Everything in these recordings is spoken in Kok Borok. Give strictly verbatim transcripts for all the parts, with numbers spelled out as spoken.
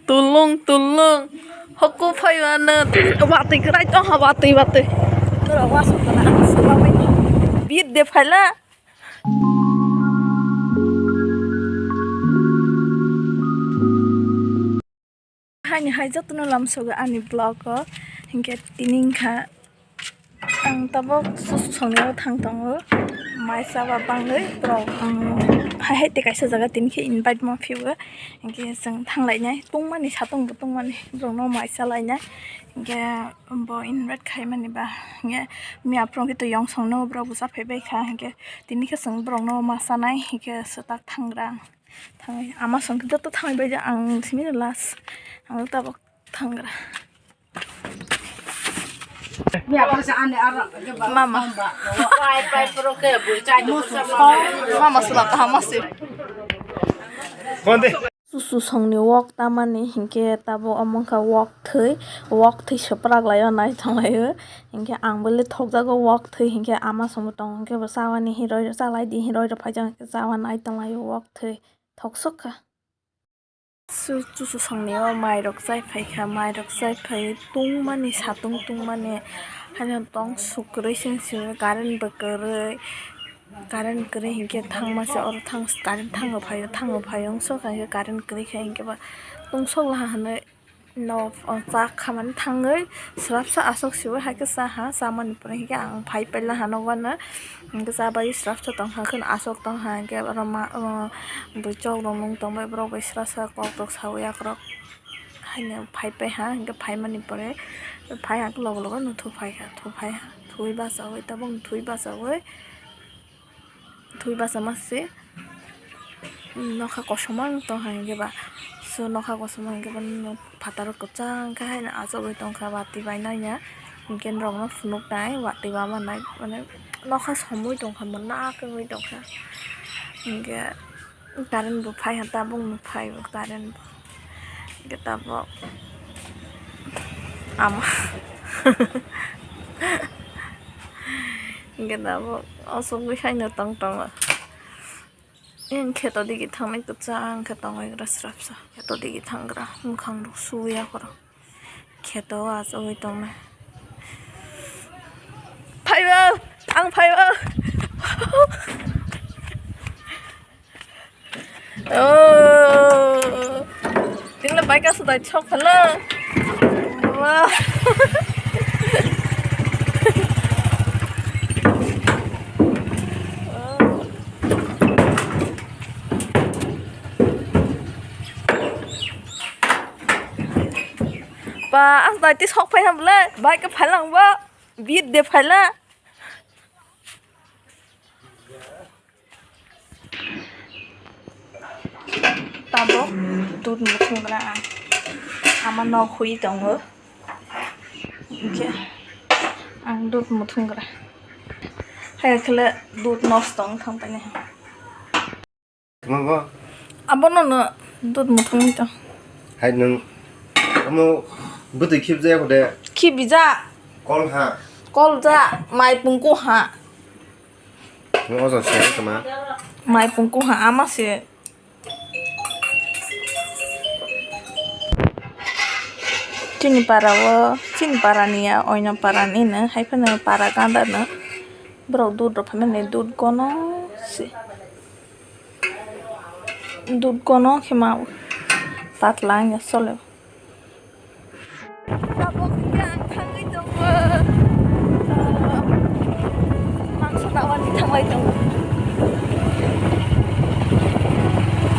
Tulung tulung. Hoko phaiwano. Watwi kwrai tongha, watwi watwi. Norok wasuk kana ang suglamani. Bit de phaila. Haini hai jotono lamsogo ani vlog o. Hinkhe tini wngkha ang tabuk susu songnai o thang tongo. Mai chaba bangwi borok ang hai hai tei kaisa jaga tini khe invite ma phio. Hinkhe chwng thanglainai tungmani satung bo tungmani borokno mai chalainai. Hinkhe bo invite khaimani ba hinkhe miya phuru khe twi yong songno borok bo chaphai bai kha. Hinkhe tini khe chwng borokno ma chanai hinkhe swtak thangra ang. Thangwi ama song khe joto thangwi bai ang simi last ang tabuk thangra. Mama. Mama sula kaham ase. Susu songni wok tamani hinkhe tabuk omo wngkha wok thwi, wok thwi swprak laio nai tonglaio. Hinkhe ang bole thokjago wok thwi hinkhe ama songbo tongo hinkhe bo chawani hinwi rw chalai di hinwi rw phaijak hinkhe chawa nai tonglaio wok thwi thoksok kha. Su-, chuchu songni o mairok chai phaikha, mairok chai phai tungmani, satung tungmani, haino tong sukrwi se wngse, current bo kwrwi, current kwrwi hinkhe thangma se oro thang, current thango phaio, thango phaio wngso kha hinkhe current kwrwi kha hinkhe ba tungsok laha hinwi. Nok o cha khamani thangwi swrapsa aswk siwi hai khe cha ha, chamani pore hinkhe ang phai paila ha nokbar no. Hinkhe cha bai swrapsa tong kha, kheno aswk tong kha, hinkhe oro ma, o, bwchok rok nung tong bai, borok bai swrapsa kok tok sawi yakrok haino phai pai ha. Hinkhe phaimani pore phai ha khe logo logo no thu phai kha, thu phai ha, thuwi bachawi tabuk thuwi bachawi. Thwi bachama se nokha kosom ang tong hai hinkhe ba, so nokha kosom ang hinkhe ba phataro kwchang khe haino achugwi tong kha, watwi bai nai ya hinkhe norok no phunuk nai watwi ba manai mane nokha somwi tong kha, mwnak wngwi tong kha hinkhe current bo phai ha tabuk no phai o current bo. Hinkhe tabuk ama hinkhe tabuk asugwi haino tong tongo. Yang kheto digi thangnai kwchang khe tongwi gra srapsa. Kheto digi thanggra mwkhang rok suya khoro. Kheto o achugwi tongnai. Phaibo, ang phaibo. Oh. Tingla bike aswk dai sok phala. Wah. Ba, aswk dai ti sok phai ham le, bike phai lang ba, beat de phai la. Tabuk dud muthung gra ang. Ama nok hui tongo. Hinkhe ang dud muthung gra. Hai khle dud nosto wng thang paini. Tamo bo? Abono no dud muthung tong. Hai nwng amo bwtwi khibjaya kho de. Khibija. Kol ha. Kol ja, mai pungku ha. Nwng ojo se tama. Mai pungku ha ama se. Chini para o, chini para ni ya, oino para ni no, hai phano para ganda no. Borok dud rok phano ni dud gono se. Dud gono khe ma patla wngya chole. Tabuk hwnkhe ang thangwi tongo. Mangso nawani thanglai tongo.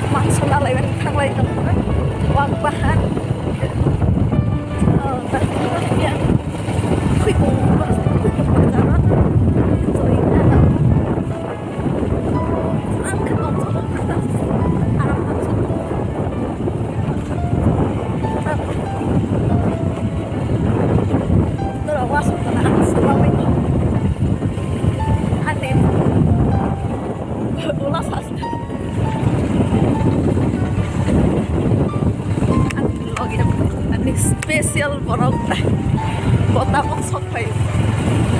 Mangso nalaimani thanglai tongo. Wak bahan. Oh, tak tongo hwnkhe ang. Khwi tongo. Khwi tongo. Ani special borok tai. Bo tabuk sok phai.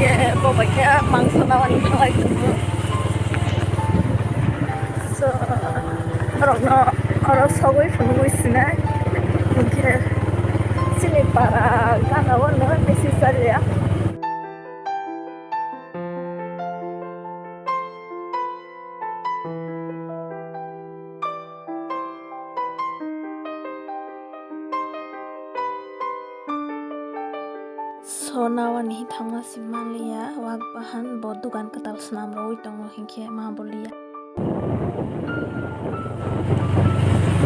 Ye, bo bai khe mangso nawani thanglai tongo. So, borokno oro sogwi phunugwi sinai. Hwnkhe chini para gana o no message chaliya. Sonawani thangma si manliya, wak bahan bo dukan kwtal swnam rwui tongo hinkhe ma boliya.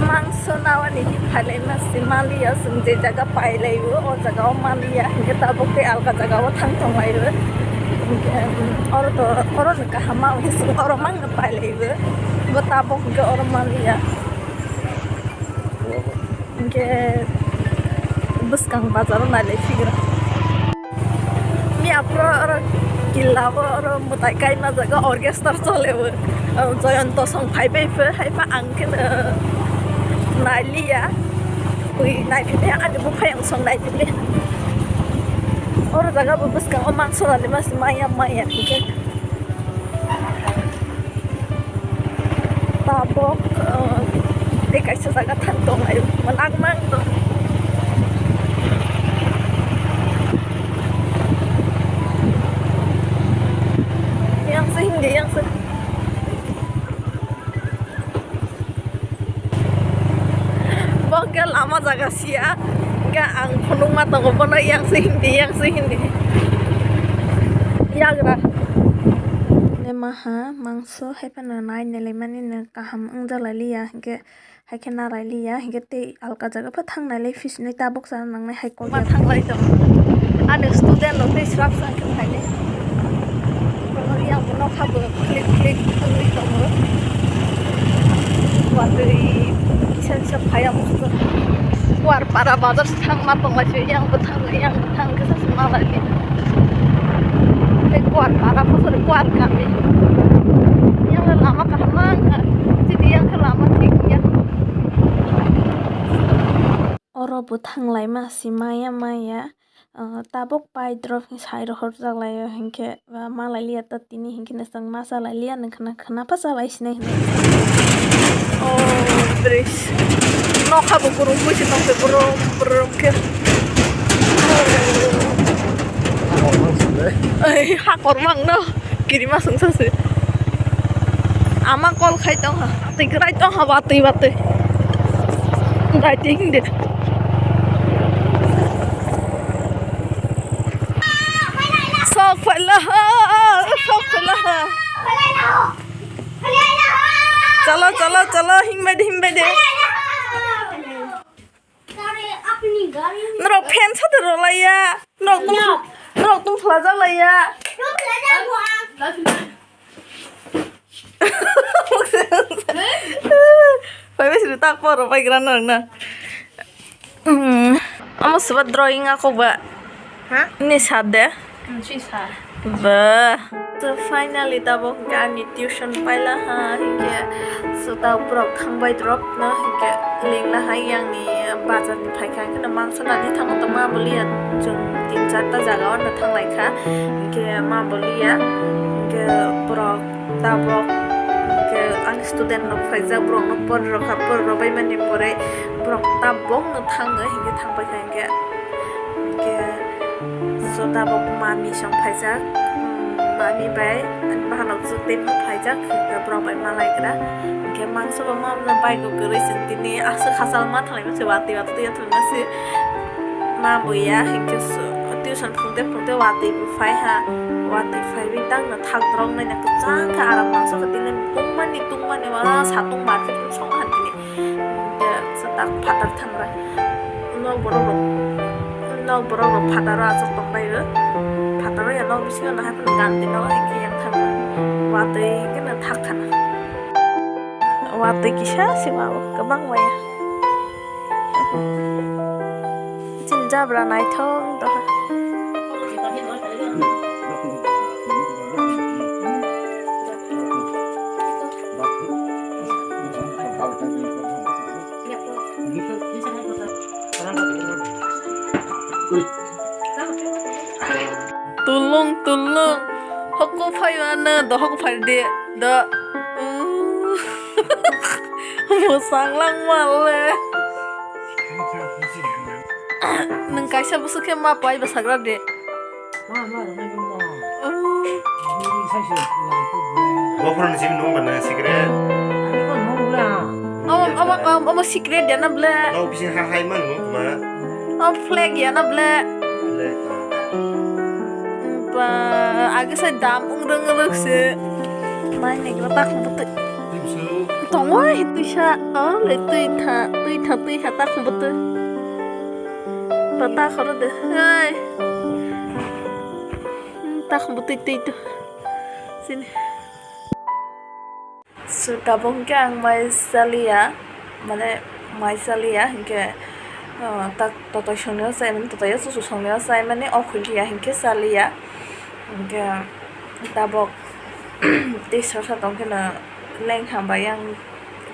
Mangso nawani hi phailaima si manliya, chwng je jaga pailaio, o jaga o manliya, hinkhe tabuk tei alka jaga o thang tonglaio. Hinkhe, um, oro to, oro no kaham ma, hinkhe chwng oro mangno pailaio, bo tabuk hinkhe oro manliya. Hinkhe bwskang bazar o nailai phikra. Miya phuru oro killa o oro mwtai kaima jaga orchestra chole o. O Joyonto song phai bai phe, hai pha ang khe no nailiya. Ui nai phai ani buphai ang song nai phai. Oro jaga bo bwskang o mangso rani mas maya maya hinkhe. Tabok, eh, tei kaisa jaga thang tong ai, mwnak mang tong. Yang se hindi, yang se. Bo khe lama jaga sia, hwnkhe ang phunukma tongo bono yang se hindi, yang se hindi. Yagra. Maha mangso hai phano nai nailaimani no kaham wngjalai liya, hwnkhe hai khe narai liya, hwnkhe tei alka jaga pha thang nailai phi sini tabuk sana nangnai hai kok ma ya. Thanglai tongo. Ani student rok tei swrapsa khe phainai. Yang bo nokha bo click click wngwi tongo. Watwi kisa kisa phai amo. Kuar para bazar se thang ma tong lai se, yang bo thang, yang bo thang kisa se ma lai. Tei kuar para phosor kuar kami. Yang lama kaham ma wngkha. Chini yang khe lama thik ya. Oro bo thang lai ma si maya maya. Ah, tabuk pai drop ni sai rohor jak lai o hinkhe, ah, ma lai liya ta tini hinkhe no chwng ma cha lai liya nang khna khna pha cha lai sinai hinwi. Oh, bridge. Nokha bo kurung buisi tong khe brum brum khe. Ei, hakor mang no. Kirima sungsa se. Ama call khai tong ha. Twi kwrai tong ha, watwi watwi. Dai ting de. Sok phaila ha, sok phaila ha. Chalo, chalo, chalo, himbai de, himbai de. Norok fan sa de rwlaiya. Norok tum, norok tum phlajak laiya. Pai bai siri tak poro pai gra norok na. Hmm. Amo soba drawing ako ba. Ha? Ni sa de. Hmm, si sa. Ba. So finally tabok hwnkhe ani tuition paila ha hwnkhe, so tabok borok thangbai drop no hwnkhe lengla hai yang ni bazar ni phaikha hwnkhe no mangsa nani thango tongma boliya chwng tin charta jaga o no thanglai kha hwnkhe ma boliya hwnkhe borok tabok hwnkhe ang student rok phaijak borok no pori rokha pori rok bai mani pore borok tabok no thango hwnkhe thangbai kha hwnkhe. Hwnkhe so tabok mami song phaijak, hmm, mami bai bahanok chwk tei phaijak, hwnkhe borok bai malai gra. Hwnkhe mangso bo mamno bike o kwrwi chwng tini aswk hachal ma thanglai mase watwi watwi twi tongma se ma buya, hwnkhe so tuition phungte phungte watwi bo phaiha, watwi phaiwi tangno thak drok naina kwchang khe aram mangso khe tini tungmani tungmani ma satung market song han tini. Hwnkhe se tak phatar thangra. Nok borok rok, nok borok rok phataro achuk tonglaio. Phataro ya nok bisingo no haphano ganti no hai khe yang thangra. Watwi hwnkhe no thak khana. Watwi kisa se ma o kwbang maya. Chini jabra naithok wng tongkha. Tulung tulung. Hoko phai mano, do hoko phai de. Do. Musang lang male. Nwng kaisa bwswk khe ma pai bwsagra de. Bophor ni simi nung bana secret. Omo, omo, omo, omo secret ya na ble? Nau bising ha hai man nung kuma. Omo flag ya na ble? Flag. Ba, age sai dam ung rung rung se. Mai ne gila tak butui. Tongo hi tui sa. Oh, le tui tha, tui tha, tui tha tak butui. Ba ta khoro de. Hai. Hmm, tak butui tui tu. Sini. So, tabuk hwnkhe ang mai chaliya, mane mai chaliya, hwnkhe, uh, tak totoi songnai o chai mani, totoi o chuchu songnai o chai mani, o khulya hwnkhe chaliya. Hwnkhe tabuk tei sasa tongkheno lengha bai ang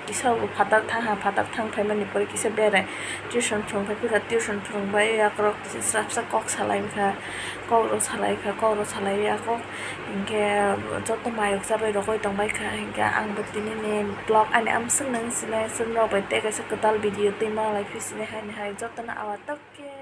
kisa bo phatar thangha, phatar thang phaimani pore kisa berai. Tuition phwrwng phai phikha, tuition phwrwng bai yakrok kisa srapsa kok salai kha, kok rok salai kha, kok rok salai ya kok. Hinkhe joto mayok chabai rogoi tongbai kha, hinkhe ang bo tini ni vlog ani amswk nang sinai, chwng rok bai tei kaisa kwtal video twi ma lai phi sinai haini hai jotono awa tok khe.